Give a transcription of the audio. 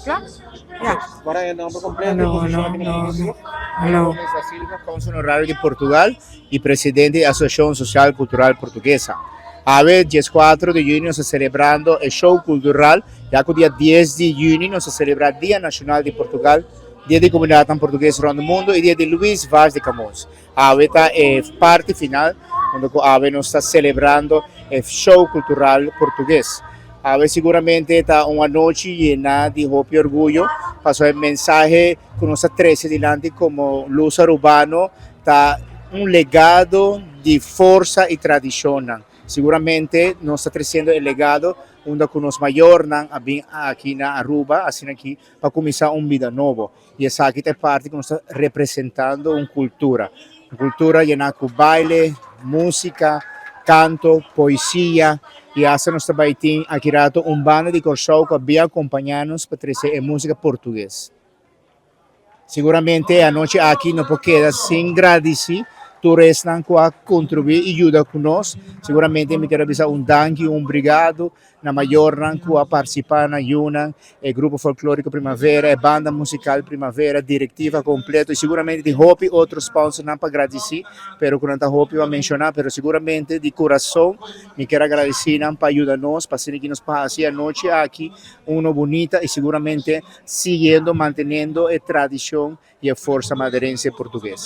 Kla? Ya. Para e nomber completo No, y posicion no, aki na no, Ministerio. no. No. Gomes da Silva, Cónsul Honorario di Portugal y Presidente di Asociacion Social Cultural Portuguesa. Awe, 14 di juni, nos ta celebrando e show cultural, ya cu dia 10 di juni nos ta celebra Dia Nacional di Portugal, Dia di Comunidadnan Portugues rond mundo y Dia di Luis Vaz de Camões. Awe ta e parti final, unda cu awe nos ta celebrando e show cultural Portugues. Awe siguramente ta un anochi yena di hopi orguyo, pasobra e mensahe cu nos ta trece dilanti como Luz Arubano ta un legado di forsa y tradicionnan. Siguramente nos ta treciendo e legado unda cu nos mayornan a bin aki na Aruba, asina aki pa cuminsa un bida nobo. Y esaki ta e parti cu nos ta representando un cultura. Un cultura yena cu baile, musica, canto, poesia y hasta nos ta bay tin aki rato un banda di Corsou cu a bin acompaña nos pa trece e musica Portugues. Siguramente e anochi aki no por keda sin gradici tur esnan cu a contribui y yuda cu nos. Siguramente mi kier a bisa un danki, un obrigado na mayornan cu a participa na yunan, e grupo folklorico Primavera, e banda musical Primavera, directiva completo y siguramente tin hopi otro sponsornan pa gradici, pero cu nan ta hopi pa menciona, pero siguramente di corazon mi kier a gradici nan pa yuda nos, pa asina ki nos por haci e anochi aki uno bunita y siguramente siguiendo manteniendo e tradicion y e forsa maderense portugues.